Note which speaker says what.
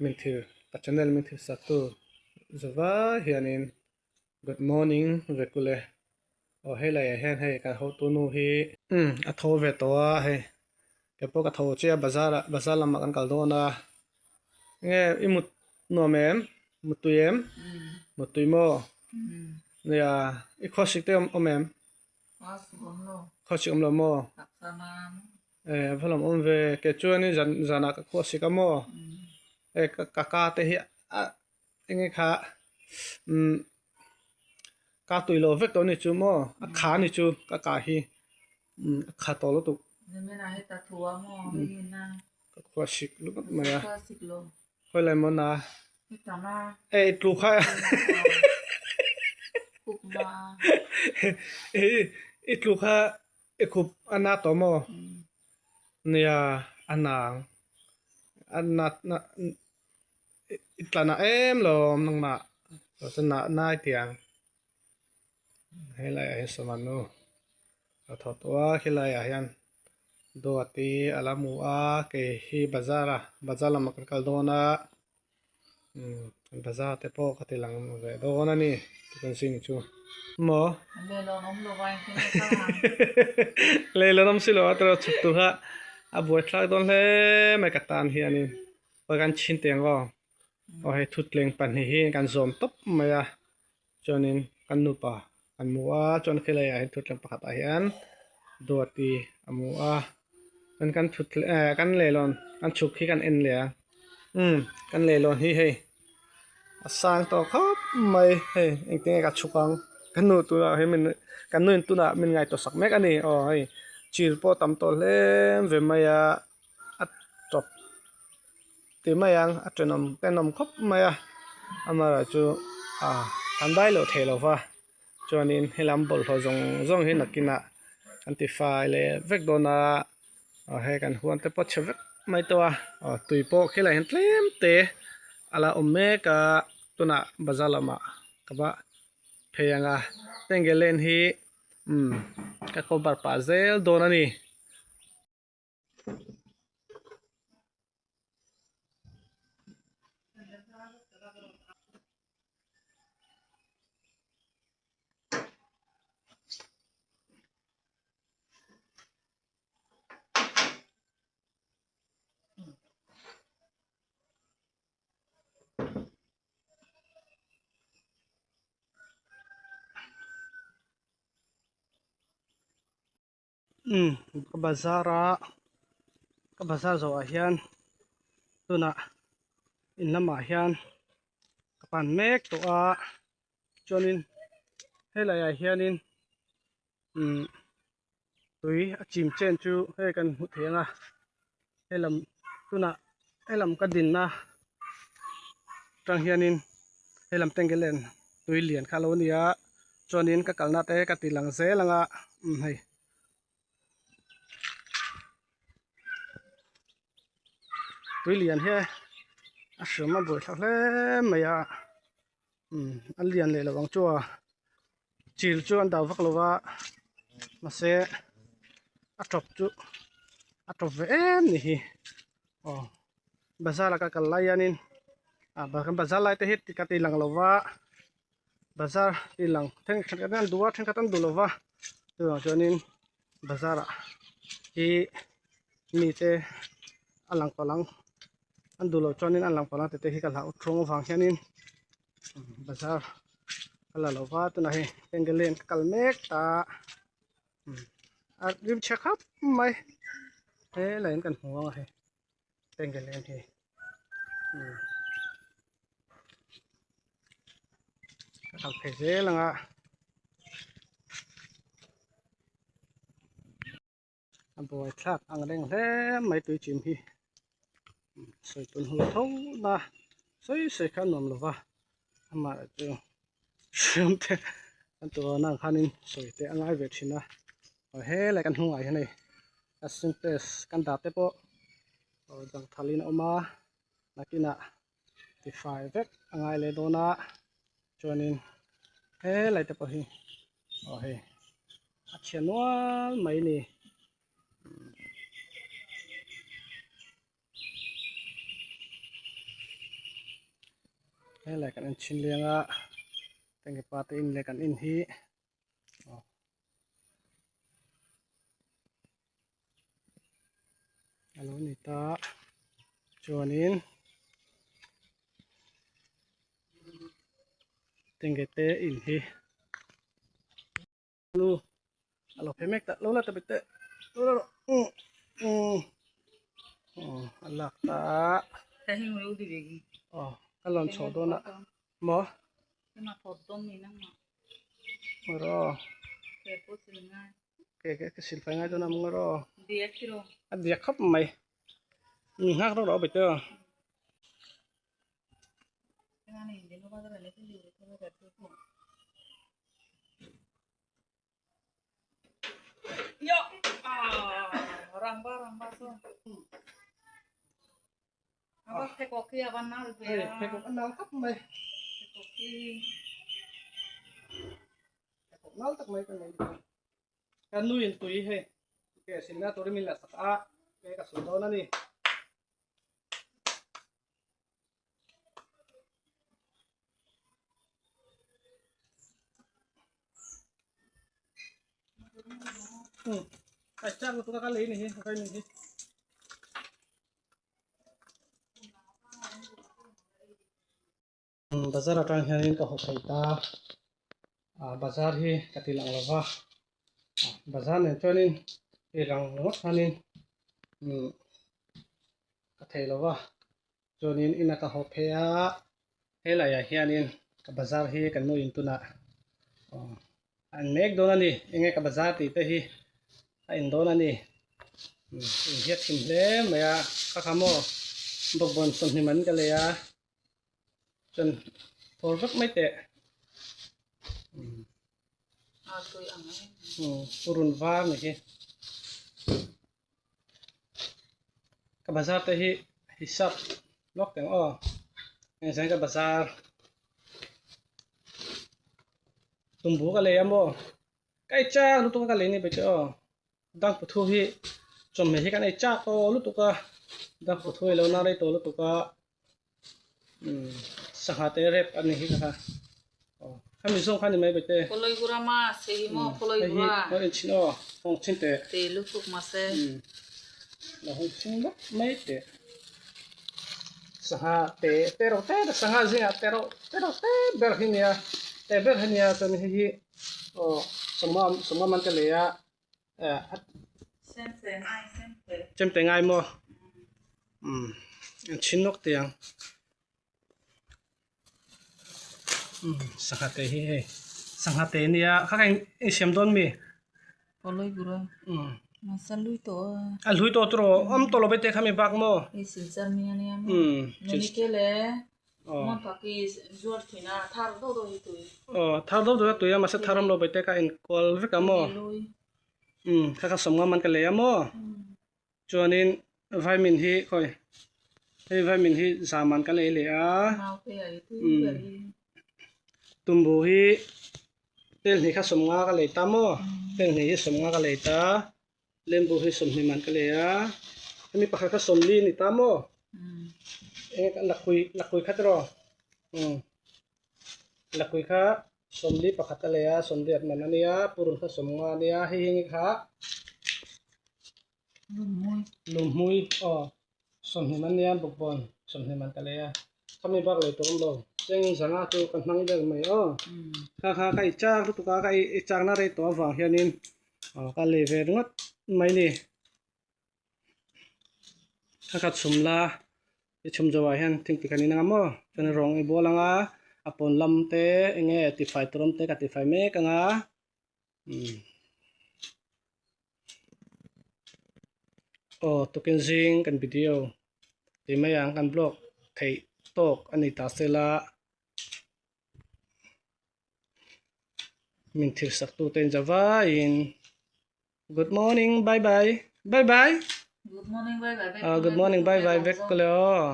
Speaker 1: Min thil ka channel min thil sak tu zavai hianin good morning vek ule. Aw hei laiah hian hei kan hotu nu hi umm a tho ve tawh a hei kei pawh ka tho chiah a bazar ah bazar lamah kan kal dawn a enge i mut nuam em muttui em muttui maw nia i khawsik te awm em khawsik awm lo maw e va lawm awm ve kei chuanin zan zanah ka khawsik a maw e ka ka te hi a enge kha umm ka tui lo vek tawh a ni chu maw a kha a ni chu ka kah hi umm a kha tawh lutuk ka khua sik lutuk mai a khawi lai maw na e i tlu kha i tlu kha i khup a na tawh maw nia a na ang a na na. I tla na em lo awm nangmah chuan nah nai tiang helaiah hian sawma nu a thaw tawh a khilaiah hian dawt hi a la hmu a kei hi bazar a bazar lamah kan kal dawn a umm bazar te pawh ka ti lang ve dawn a ni kan zing chu maw leilawn awm si lo a tiraw chhuk tur kha a buaithlak dawn hle mai ka tan hianin. Aw kan chhin teh ang aw aw hei thutleng pahnih hi kan zawm tawp mai a chuanin kan nupa an mu a chuan khilai ah hian thutleng pakhat ah hian duati a mu a chuan kan thutleng eh kan leilawn kan chhuk hi kan en leh a umm kan leilawn hi hei a sang tawh khawp mai hei engtin nge ka chhuk ang ka nu tunah hian min kan nu in tunah min ngaihtuah sak mek a ni aw hei chil pawh a tam tawh hle ve mai a. a tawp ti mai ang a tenawm tenawm khawp mai a amaherawh chu ah an dai loh theih lova chuanin helam bawlhhlawh zawng zawng hi nakinah an ti fai leh vek dawn a aw hei kan huan te pawh chhe vek mai tawh a aw tui pawh khilaiah hian tlem te a la awm mek a tunah bazar lamah ka va phei ang a tenge lane hi umm ka cover pah zel dawn a ni. Umm ka bazar a ka bazar zawhah hian tunah in lamah hian ka pan mek tawh a chuanin helaiah hianin umm tui a chim chen chu hei kan hmu thei ang a helam tunah helam ka dinna atang hianin helam tengge len tui lian kha a lo ni a chuanin ka kalna te ka ti lang zel ang a umm hei tui lian hi a hram a buaithlak hle mai a umm a lian leh lo ang chu a chil chu an dah vak lo va mahse a tawp chu a tawp ve em ni hi aw bazar ah ka kal lai hianin ah kan bazar lai te hi ka ti lang lo va bazar ti lang thenkhat an duh a thenkhat an duh lo va chuvang chuanin bazar ah hi mite a lang tawh ang an duh loh chuanin an lang tawh ang tih te hi ka hlauh thung avang hianin bazar a la lo va tunah hei tengge lane ka kal mek ta a rim chhe khawp mai helai in kan hmu ang a hei tengge lane hi ka kal phei zel ang a. A buai thlak ang reng hle mai tui chim hi sawi tun hun tho na sawi sawi kha a nuam lo va amah chu hriam te an tur ang khanin sawi te a ngai ve thin a aw helai kan hnungah hian hei a sintex kan dah te pawh aw dang thalin a awm a nakinah tifai vek a ngai leh dawn a chuanin helai te pawh hi aw hei a chhia nual mai a ni. Helai kan en chhin leng a tengge pa te in leh kan in hi aw a lo ni ta chuanin tengge te in hi nu a lo phei mek ta lo la ta bete lo la rawh um um aw a lak ta aw ka lawn chho dawn a maw rawh ke ke ka sil fai ngai dawn a mawng rawh a diak khawp mai mi nghak rawh rawh bete aw. Hei pheikhawk a nal khawp mai pheikhawk nal tak mai ka nei ka nuin tui hei ke silna turin min la sak a ke ka sil dawn a ni. Ai chak lutuk a ka lei ni hi ka ni hi. Bazar atang hianin ka haw thei ta ah bazar hi ka ti lang lo va ah bazar nen chuanin ti lang ringawt khanin umm ka thei lo va chuanin ina ka haw phei a helai ah hianin ka bazar hi kan nu in tunah aw an mek dawn a ni enge ka bazar tih te hi a in dawn a ni umm inhiat thin hle mai a ka kha maw bawkbawn sawmhnih man ka lei a. Chuan thawr vek mai teh. Purun var ni hi. Ka bazar te hi hisap lawk teng aw. Heng zain ka bazar. Tumbu ka lei a maw. Ka ei chak lutuk a ka lei ni bai che aw. Dang puthu hi chawhmeh hi kan ei chak aw lutuk a. Dang puthu hi lo na rei tawh lutuk a. Umm sangha te rep a ni hi ka kha aw khami zawng kha ni mai bete
Speaker 2: Koloi gura ma se hi maw koloi
Speaker 1: hei hi
Speaker 2: gura
Speaker 1: lo en chhin aw hawng chhin teh
Speaker 2: te lutuk ma se
Speaker 1: umm lo hawng chhin lawk mai teh sangha te te ro te te sangha zingah te ro te ro te ber hi nia te ber hi nia chuan hei hi aw sawma sawma man ka lei a eh chemte ngai maw umm an chhin nawk teh ang umm sangha te hi hei sangha te ania kha kha i siam dawn mi umm a hlui tawh tawh awm tawh lo ve te kha mi bak maw umm Aw thar deuh deuh a tui a mahse thar awm lo bai te ka inkual vek a maw umm kha kha sawmnga man ka lei a maw chuanin vaimin hi khawi hei vaimin hi za man ka lei leh a umm tumbu hi tel hnih kha sawmnga ka lei ta maw tel hnih hi sawmnga ka lei ta. Lembu hi sawmhnih man ka lei a, hemi pakhat kha sawmli a ni ta maw? Eng lakhui lakhui kha tiraw? Umm lakhui kha sawmli pakhat ka lei a, sawmriat man a nia, purun kha sawmnga a nia, hei hi nge kha lumhmui aw sawmhnih man a nia bawkbawn sawmhnih man ka lei a, khami bak lei tur awm lo, cheng zanga chu ka hmang vel mai aw, kha kha ka i chak lutuk a, ka i chakna rei tawh avang hianin Aw ka lei ve ringawt mai ni. Kha kha chhum la i chhum zawh ah hian thingpui kan in anga maw chuan rawng i bual anga a pawn lam te eng nge tifai tur awm te ka tifai mek anga umm aw tukin zing kan video tih mai ang kan blog theih tawk a ni ta sela. Min thil sak tu te in za vaiin good morning bye bye bye bye
Speaker 2: Good morning bye bye
Speaker 1: ah good morning bye bye vek ko le aw.